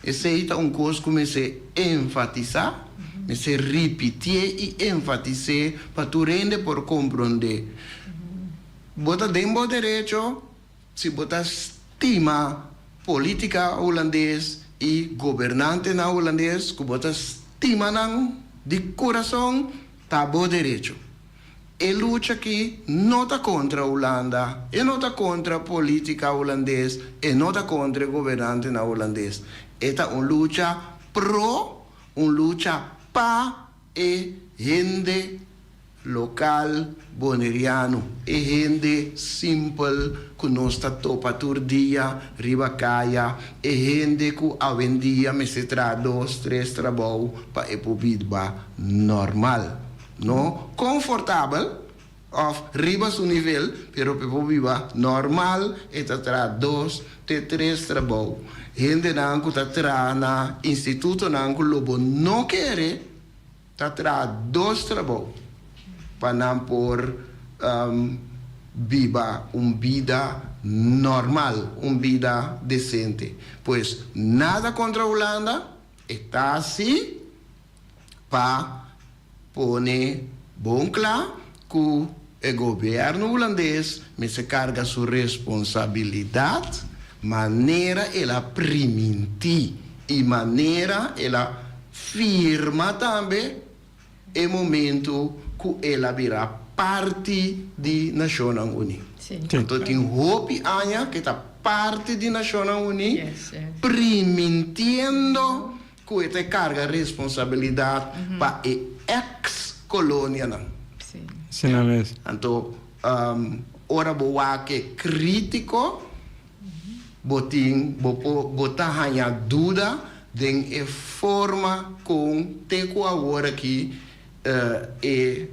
Esei ta un kos ku mester enfatisá, mester ripitié i enfatis'é pa tur hende por komprondé. Bo ta den bo derecho si bo ta stima polítika hulandes i gobernantenan hulandes ku bo ta stima nan di kurason, ta bo derecho. E lucha aki no ta kontra Hulanda, e no ta kontra polítika hulandes, e no ta kontra e gobernantenan hulandes. E ta un lucha pro, un lucha pa e hende lokal boneriano, e hende simpel ku nos ta topa tur dia riba kaya, e hende ku awendia mester traha dos, tres trabou pa e por biba normal. No konfortabel òf riba su nivel, pero pa e por biba normal e ta traha dos te tres trabou. Hendenan ku ta traha na institutonan ku lo bo no kere ta traha dos trabou pa nan por biba un bida normal, un bida desente. Pues nada kontra Hulanda, e ta hasi pa pone bon kla ku e gobièrnu hulandes mester karga su responsabilidat manera el a primintí i manera el a firma tambe e momentu ku el a bira parti di Nashonnan Uní. Anto tin hopi aña ku e ta parti di Nashonnan Uní primintiendo Ku e ta karga responsabilidat pa e eks kolonianan. Asina mes. Anto ora bo wak e kritiko, bo tin bo por bo ta haña duda den e forma kon te ku awor aki e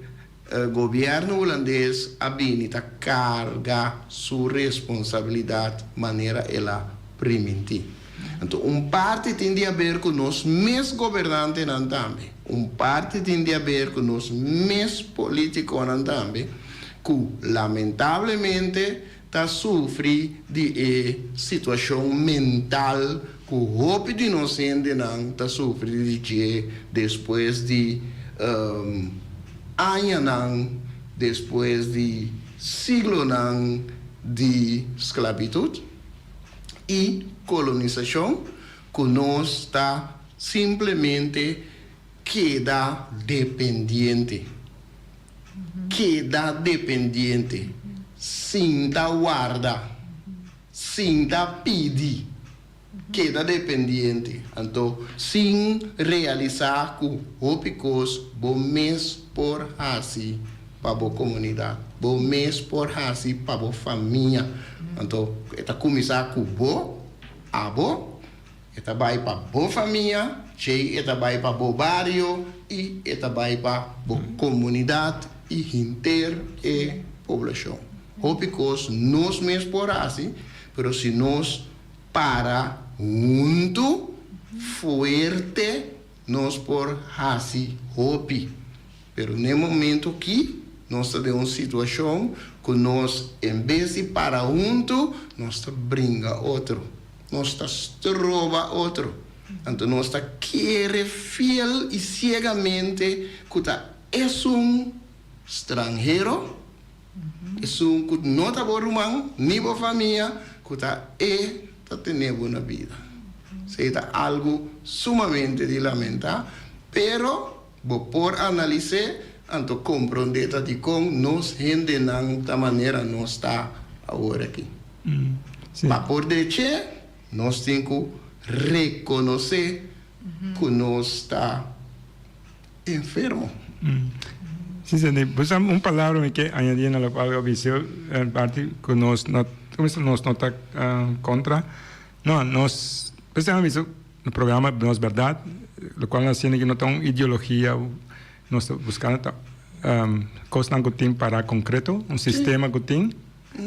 gobièrnu hulandes a bini ta karga su responsabilidat manera el a primintí. Anto un parti tin di haber ku nos mes gobernantenan tambe, un parti tin di haber ku nos mes polítikonan tambe ku lamentablemente ta sufri di e situashon mental ku hopi di nos hendenan ta sufri di dje despues di añanan, despues di siglonan di sklabitut i kolonisashon ku nos ta simplemente keda dependiente. Keda dependiente, sinta warda, sinta pidi, keda dependiente. Anto sin realisá ku hopi kos bo mes por hasi pa bo komunidat, bo mes por hasi pa bo famia. Anto e ta kuminsá ku bo, abo. E ta bai pa bo famia, djei e ta bai pa bo bario i e ta bai pa bo komunidat i henter e poblashon. Hopi kos nos mes por hasi, pero si nos para huntu fuerte nos por hasi hopi. Pero n'e momento ki nos ta den un situashon ku nos en bes di para huntu nos ta bringa otro. Nos ta stroba otro. Anto nos ta kere fiel i siegamente ku ta esun stranhero, esun ku no ta bo ruman ni bo famia, ku ta e ta tene bo na bida. Esei ta algu sumamente di lamentá, pero bo por analis'é anto komprondé ta dikon nos hendenan ta manera nos ta awor aki. Pa por deche, nos tin ku rekonosé ku nos ta enfermo. Sí, Sandy. Bo sa un palabra mi ke añadí na lokual bo a bisa, en parti ku nos no, nos no ta kontra. No, nos, p'esei mi a bisa, nos programa Nos Bèrdat, lokual nos hasiendo aki no ta un ideologia, nos ta buskando ta kosnan ku tin para konkreto, un sistema ku tin.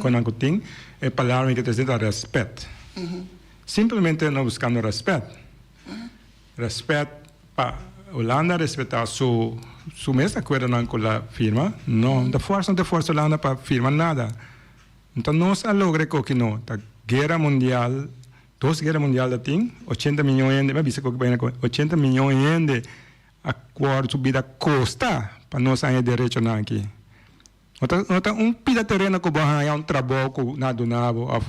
Con nan cu tin e palabra mi ke ta ta respet. Simplemente no buscando respet. Respet pa Hulanda respeta su su mes acuerdonan cu la firma. No, no ta fuerza, no ta fuerza Hulanda pa firma nada. No ta nos a logra e coki no, ta. Guera mundial, dos guera mundial ta tin, 80 miyon hende, mi a bisa ku 80 miyon hende a wòrdu su bida kosta pa nos haña e derechonan aki. No ta no ta un pida tereno ku bo haña un trabou ku nan a duna bo òf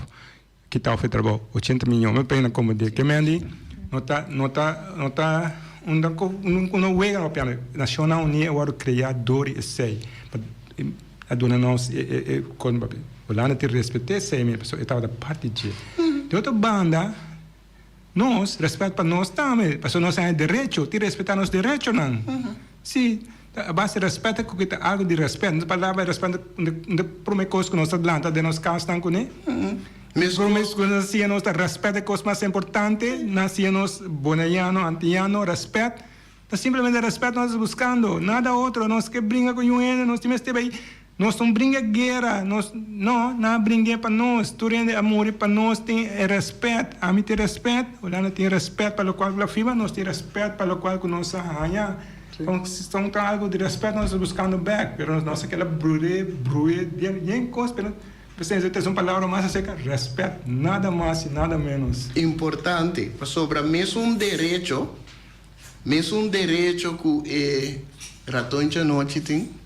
kita òf e trabou. 80 miyon, mi pena komo di ke mendi no ta no ta no ta unda ku no wega no piano. Nashonnan Uní a wòrdu kreá dor di esei pa a duna nos e e e kon papia. Hulanda tin respet'é esei mi pasobra e tabata parti dje. Di otro banda nos rèspèt pa nos tambe pasobra nos haña derecho tin respetá nos derechonan. Sí, ta a base di rèspèt ku ta algu di rèspèt. No ta palabra di rèspèt un di promé kos ku nos ta lanta den nos kasnan kuné. Promé kos ku nos ta siña nos ta rèspèt e kos mas importante. Nan siña nos bonaiano, antiano, rèspèt. Ta simplemente rèspèt nos ta buskando, nada otro. Nos ke bringa ku niun hende, nos tin mester bai. Nos no bringa guera, nos no, nan a bring'é pa nos. Tur hende a muri pa nos tin e rèspèt. Ami tin rèspèt, Hulanda tin rèspèt pa lokual ku la firma, nos tin rèspèt pa lokual ku nos a haña. Son ta algu di rèspèt nos ta buskando bèk, pero nos a keda brur'é, bru'é bien kos, pero p'esei ta un palabra mas aserka rèspèt, nada mas i nada ménos. Importante, pasobra mesun derecho, mesun derecho ku e ratonchi anochi tin,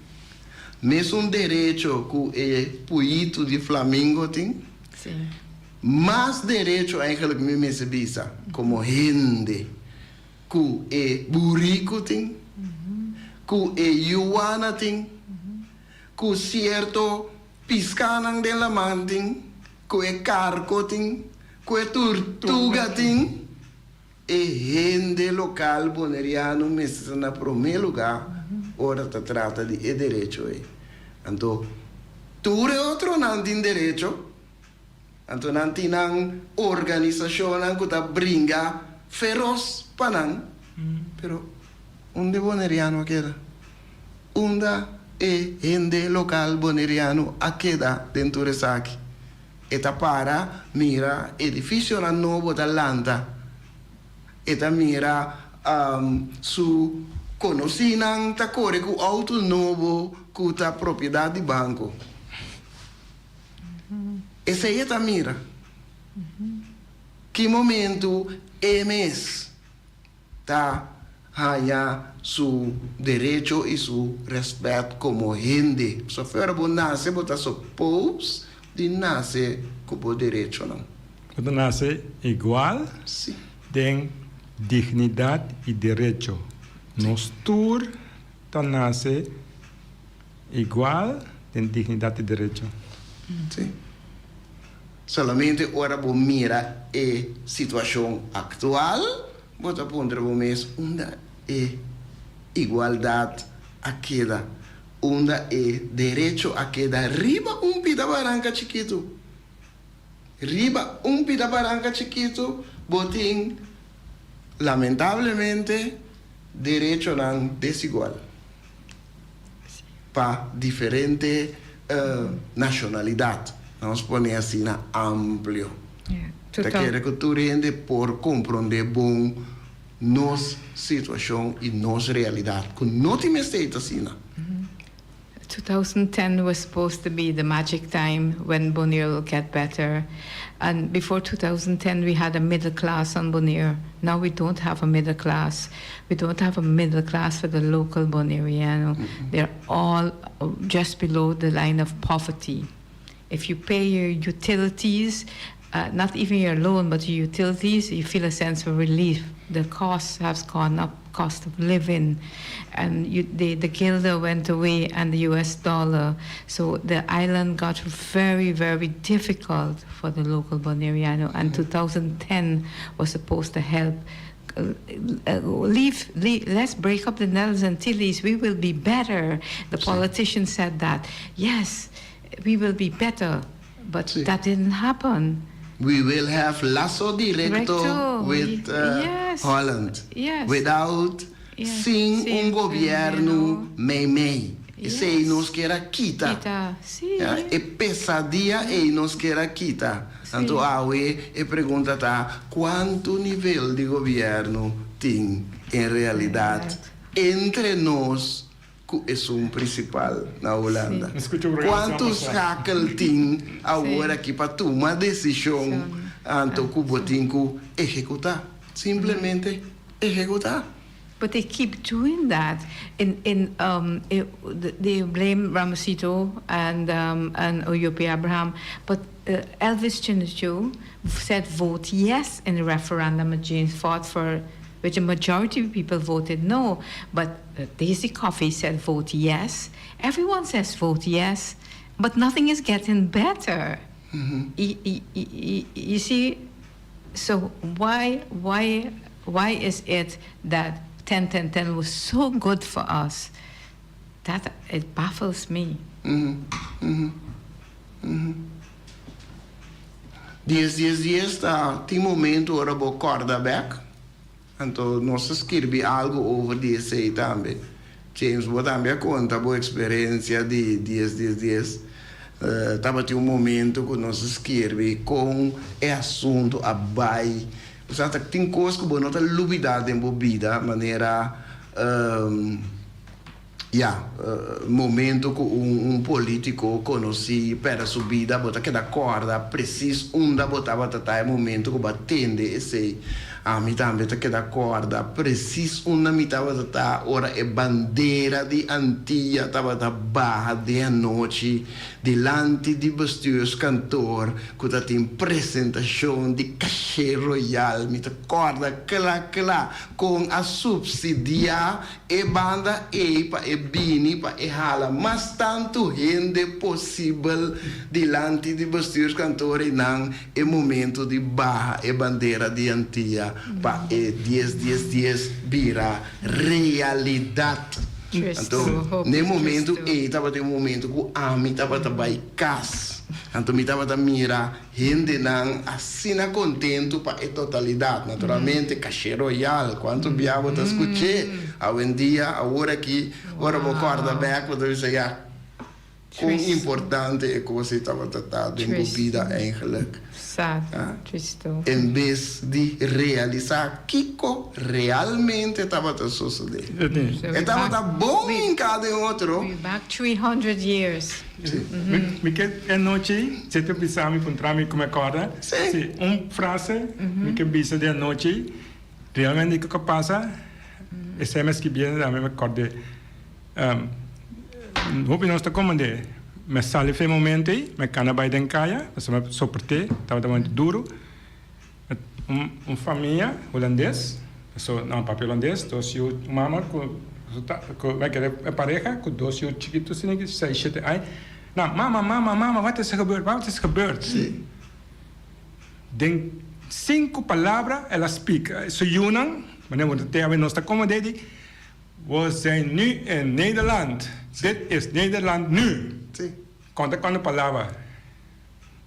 mesun derecho ku e puyitu di flamingo tin, mas derecho eigenlijk mi mester bisa komo hende ku e buriku tin, ku e yuwana tin, ku sierto piskanan den laman tin, ku e karko tin, ku e turtuga tin. E hende lokal boneriano mester ta na promé lugá ora ta trata di e derecho ei. Anto tur e otronan tin derecho, anto nan tin nan organisashonnan ku ta bringa feros pa nan, pero unda e boneriano a keda? Unda e hende lokal boneriano a keda den tur esaki? E ta para mira edificionan nobo ta lanta. E ta mira su conocinan ta core cu auto nobo cu ta propiedad di banco. Esey e ta mira. Ki momento e mes ta haña su derecho y su respet como hende. Pasobra ora bo nace bo ta suppose di nace cu bo derechonan. Bo ta nace igual den dignidad y derecho. Nos tur ta nace igual den dignidad y derecho. Si. Solamente ora bo mira e situacion actual, bo ta puntra bo mes unda e igualdad a keda, unda e derecho a keda riba un pida baranca chikito. Riba un pida baranca chikito bo tin lamentablemente derechonan desigual pa diferente nacionalidad, vamos pone asina amplio. Ta kere cu tur hende por compronde bon nos situacion y nos realidad, cu no tin mester ta asina. 2010 was supposed to be the magic time when Bonaire will get better. And before 2010, we had a middle class on Bonaire. Now we don't have a middle class. We don't have a middle class for the local Bonaireano. They're all just below the line of poverty. If you pay your utilities, not even your loan, but your utilities, you feel a sense of relief. The cost has gone up, cost of living. And you, the, the guilder went away and the US dollar. So the island got very, very difficult for the local Bonaireano. And 2010 was supposed to help leave, leave, let's break up the Netherlands Antilles, we will be better. The politicians said that. Yes, we will be better. But Sí. that didn't happen. We will have lazo directo Directo. with Yes. Holland. Yes. Without Yes. sin Sin un gobierno gobierno. mei mei. Esey Yes. nos kier a kita. Kita. Sí. Ja, e pesadia ey nos kier a kita. Anto awe e pregunta ta cuanto nivel di gobierno tin en realidad entre nos. ku esun prinsipal na Hulanda. Skucha un programa Kuantu semana pasá. schakel tin awor aki pa tuma desishon anto ku bo tin ku ehekutá? Simplemente ehekutá. But they keep doing that. In in um, it, they blame Ramosito and um, and Oyope Abraham, but Elvis Chinatu said vote yes in the referendum that James fought for, which a majority of people voted no. But Daisy Coffee said vote yes. Everyone says vote yes, but nothing is getting better. Y- y- you see, so why why why is it that 10 10 10 was so good for us? That it baffles me. 10 10 10 ta tin momento ora bo kòrda bèk. Anto nos a skirbi algu over di esei tambe. James, bo tambe a konta bo eksperensia di 10 10 10. Tabatin un momento ku nos a skirbi kon e asuntu a bai. Osea, tin kos ku bo no ta lubidá den bo bida, manera ya, momento ku un polítiko konosí pèrdè su bida, bo ta keda kòrda presis unda bo tabata ta e momento ku bo a tende esei. Ami tambe ta keda kòrda presis unda mi tabata ta ora e bandera di Antia tabata baha den anochi dilanti di bestuurskantoor ku ta tin presentashon di Caché Royal. Mi ta kòrda kla kla kon a supsidiá e banda ei pa e bini pa e hala mas tantu hende posibel dilanti di bestuurskantoor einan e momento di baha e bandera di Antia pa e 10 10 10 bira realidat. Anto, na e momento ei tabata e momento ku ami tabata bai kas. Anto mi tabata mira hendenan asina kontentu pa e totalidat. Naturalmente, Caché Royal, kuantu bia bo ta skuch'é awendia, awor aki, ora bo kòrda bèk, bo ta bisa, ya, kon importante e kos ei tabata ta den bo bida eigenlijk. Sad, tristo. En bes di realisá kiko realmente tabata sosodé. E tabata bon hinká den otro. We back 300 years. Mi ke e nochi, si ta bisa mi puntra mi ku mi a kòrda. Si, un frase mi ke bisa di anochi, realmente kiko a pasa, esei mi a skibié, mi a kòrd'é. Hopi nos ta komand'é. Mi a sali for e momento ei, mi a kana bai den kaya, pasobra mi a soport'é, tabata momento duru. Un famia hulandes, pasobra nan a papia hulandes, dos yu, un mama ku su tata, ku e pareha ku dos yu chikitu asina ki seis, shete aña. Nan, mama, mama, mama, wat is er gebeurd, wat is er gebeurd? Den sinku palabra el a spika su yunan, manera bo ta te awe nos ta komand'é di, We zijn nu in Nederland. Dit is Nederland nu. Konta kuantu palabra.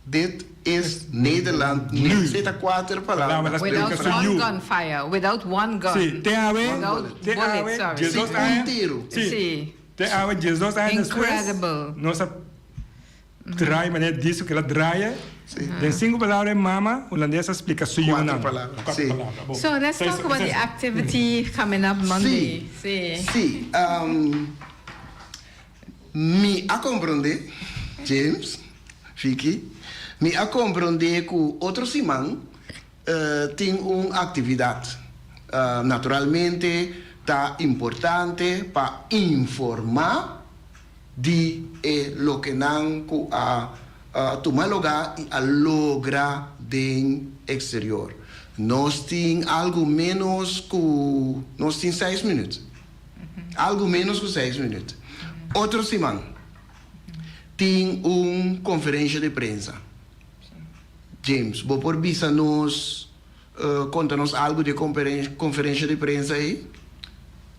Dit is Nederland nu. Esei ta kuater palabra. Without one gun fire. Without one gun. Sí, te awe, Without te bullet, awe, sorry. 12 Sin aña. un tiru. Sí. Sí. Te awe, 12 aña despues. Incredible. Nos a draai manera disco ku el a draai. Den sinku palabra e mama hulandes a splika su Kuater yunan. palabra, Kuater sí. palabra. Bon. So let's talk about the activity coming up Monday. Sí. Sí. Sí. Mi a komprondé, James, Vicky, mi a komprondé ku otro siman tin un aktividat. Naturalmente ta importante pa informá di e lokenan ku a tuma lugá i a logra den eksterior. Nos tin algu ménos ku, nos tin seis minüt. Algu ménos ku seis minüt. Otro siman tin un konferensha di prensa. James, bo por bisa nos, konta nos algu di e konferensha di prensa ei?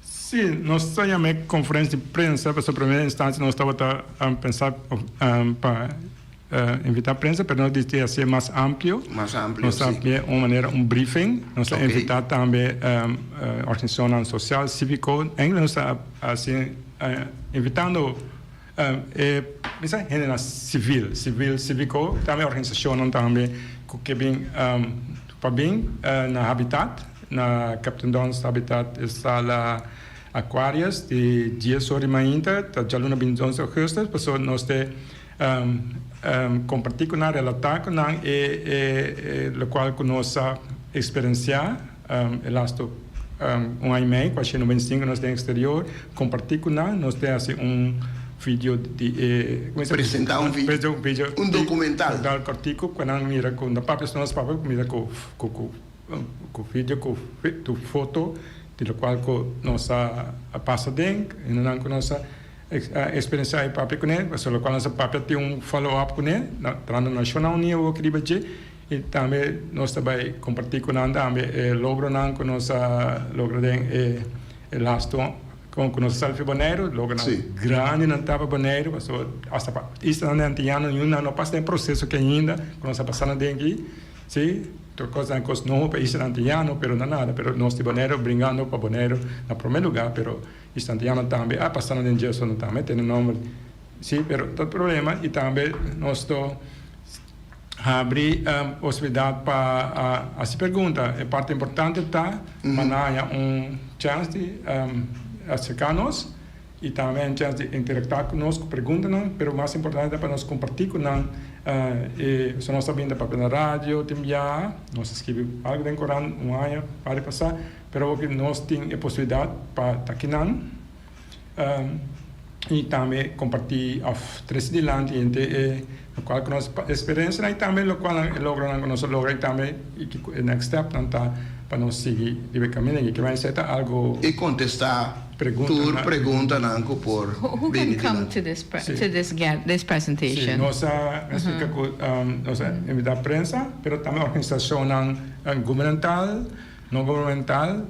Sí, nos ta yama e konferensha di prensa pasobra primera instansia nos tabata pensa pa invitá prensa, pero nos disidi hasié mas amplio. Mas amplio, Nos ta sí. hasié un manera un briefing. Nos ta invitá tambe organisashonnan sosial, síviko. Eigenlijk nos ta hasi invitando e bisa hendenan sivil, sivil, síviko, tambe organisashonnan tambe ku ke bin pa bin na Habitat, na Captain Don's Habitat e sala. Aquarius di 10 or di mainta, ta djaluna 21 di augustus, pasobra nos te kompartí ku nan, relatá ku nan e e lokual ku nos a eksperensiá e lastu un aña i mei, kuashi 95 nos den eksterior, kompartí ku nan, nos te hasi un video di e Presentá un video, un dokumental. Dokumental kòrtiku ku nan mira ku no papia nos papia mira ku ku ku video ku foto di lokual ku nos a pasa den, hendenan ku nos a eksperensiá i papia kuné, pasobra lokual nos a papia tin un follow up kuné, trahando Nashonnan Uní awor riba dje, i tambe nos ta bai kompartí ku nan tambe e logronan ku nos a logra den e lastu ku nos a sali for Boneiru, logronan grandi nan ta pa Boneiru, pasobra asta pa islanan di Antiano niun nan no pasa den e proseso ki ainda ku nos a pasa na den aki. Sí, tur cos nan cos noho pa Isla Antillano, pero na nada, pero nos di Boneiru bringando pa Boneiru na prome lugar, pero Isla Antillano tambe a pasa na den dje so tambe tene nomber, sí, pero ta problema y tambe nos to habri posibilidad pa haci pregunta, e parti importante ta pa nan haya un chance di acerca nos. I tambe un chèns di interaktá ku nos ku preguntanan, pero mas importante ta pa nos kompartí ku nan e so nos ta binta papia na radio tin biaha, nos a skibi algu den korant un aña par di pasá, pero awor ki nos tin e posibilidat pa ta kinan i tambe kompartí òf trese dilanti henter e lokual ku nos eksperensianan i tambe lokual nan e logronan ku nos a logra i tambe e next stepnan ta pa nos sigui riba e kaminda aki. Kiba esei ta algu. I kontestá tur preguntanan ku por Who bini can come dilanti. to this pre to this get this Sí, presentation? nos a splika ku nos a invitá prensa, pero tambe organisashonnan gubernamental, no gubernamental,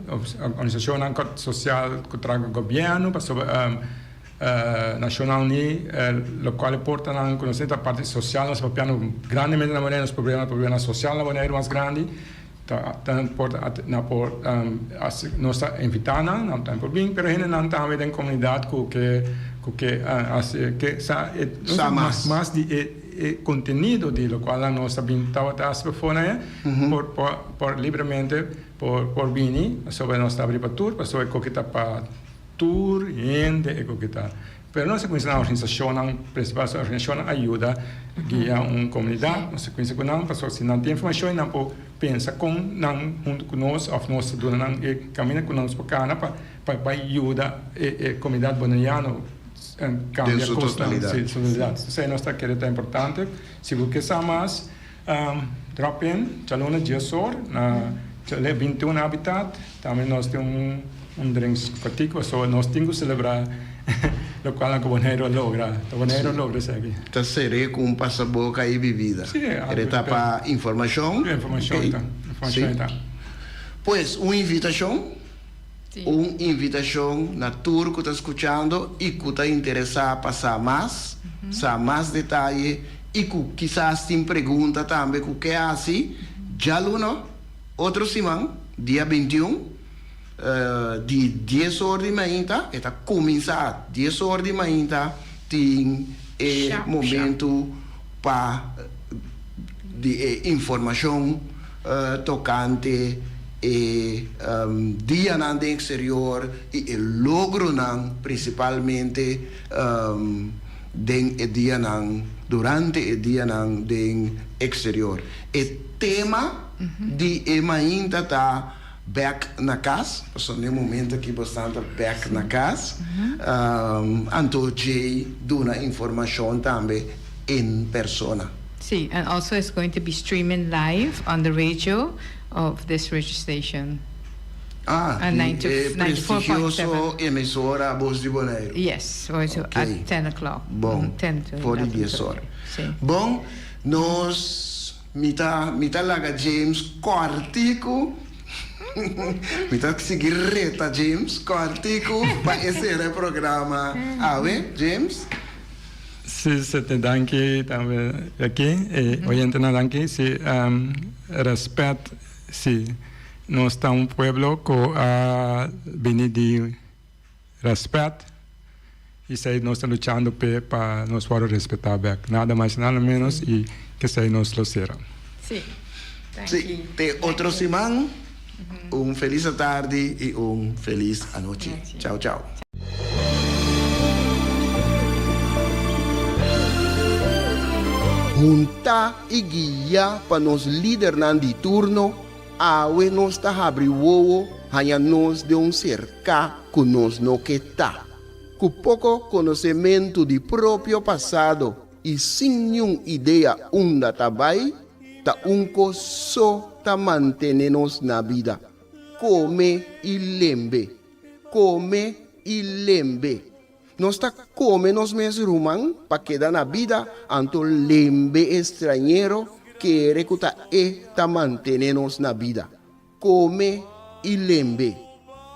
organisashonnan sosial ku traha ku gobièrnu, pasobra Nashonnan Uní, lokual e portanan ku nos tin ta parti sosial, nos ta papiando grandemente na Boneiru, nos problema, problema sosial na Boneiru mas grandi. Ta por na por nos ta invitá nan, nan tambe por bin, pero hendenan tambe den komunidat ku ke ku ke hasi ke sa e Sa mas. mas di e e kontenido di lokual nan nos ta bin tabata hasi pafó nan e por por por libremente por por bini pasobra nos ta abri pa tur pasobra e koke ta pa tur hende e koke ta. Pero nos a kuminsá nan organisashonnan, prinsipal organisashonnan a yuda guia un komunidat. Nos a kuminsá ku nan pasobra si nan tin informashon nan por pensa kon nan huntu ku nos òf nos ta duna nan e kaminda ku nos por kana pa pa yuda e komunidat boneriano kambia kosnan. Den su totalidat. Si, su totalidat. Esei nos ta kere ta importante. Si bo ke sa mas, drop in djaluna diesor na 21 Habitat. Tambe nos tin un un drinks kòrtiku pasobra nos tin ku selebrá lokual ku Boneiru a logra. Ta Boneiru a logra esaki. Ta ser'é ku un pasaboka i bibida. Sí, algu Ere ta pa informashon. Informashon ta. Informashon ta. Pues un invitashon, un invitashon na tur ku ta skuchando i ku ta interesá pa sa mas, sa mas detaye i ku kisas tin pregunta tambe ku ke hasi, djaluna. Otro siman, dia 21, di 10 or di mainta, e ta kuminsá 10 or di mainta, tin e momentu pa di e informashon tokante e dianan den eksterior i e logronan prinsipalmente den e dianan, durante e dianan den eksterior. E tema di e mainta ta bek na kas, pasobra na e momento aki bosnan ta bek na kas, anto djei duna informashon tambe en persona. Sí, and also it's going to be streaming live on the radio of this radio station. Ah, di e prestigioso emisora Bos di Boneiru. Yes, at 10 o'clock. Bon, for di 10 or. Bon, nos Mi ta mi ta laga James kòrtiku Mi ta sigui reta James kòrtiku pa e sera e programa awe James. Sí, Sete, danki tambe aki e oyentenan danki. Sí, rèspèt, sí. Nos ta un pueblo ku a bini di Respet y esey nos ta luchando p'e pa nos worde respeta bek. Nada mas y nada menos y k'esey nos lo sera. Sí. Sí, te otro siman. Un felis atardi i un felis anochi. Chao chao. Huntá i guiá pa nos lidernan di turno, awe nos ta habri wowo haña nos den un serká ku nos no ke ta. Ku poko konosementu di propio pasado i sin niun idea unda ta bai, ta un kos so ta mantene nos na bida, kome i lembe, kome i lembe. Nos ta kome nos mes ruman pa keda na bida, anto lembe e strañero kere ku ta e ta mantene nos na bida. Kome i lembe.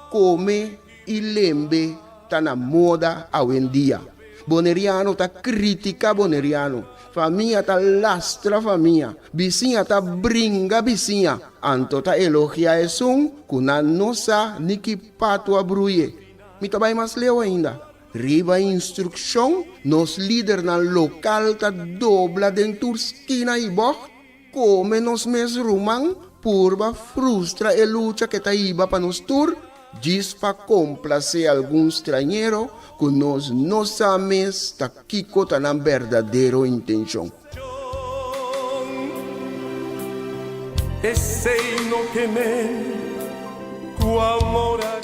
Kome i lembe ta na moda awendia. Boneriano ta kritika boneriano, famia ta lastra famia, bisiña ta bringa bisiña, anto ta elogia esun ku nan no sa ni ki patu a bruye. Mi ta bai mas leu ainda. Riba instrukshon, nos lidernan lokal ta dobla den tur skina i bògt Kome nos mes ruman purba frustra e lucha ke ta hiba pa nos tur, djis pa komplasé algun strañero ku nos no sa mes ta kiko ta nan berdadero intenshon. Esei no ke men ku amor a.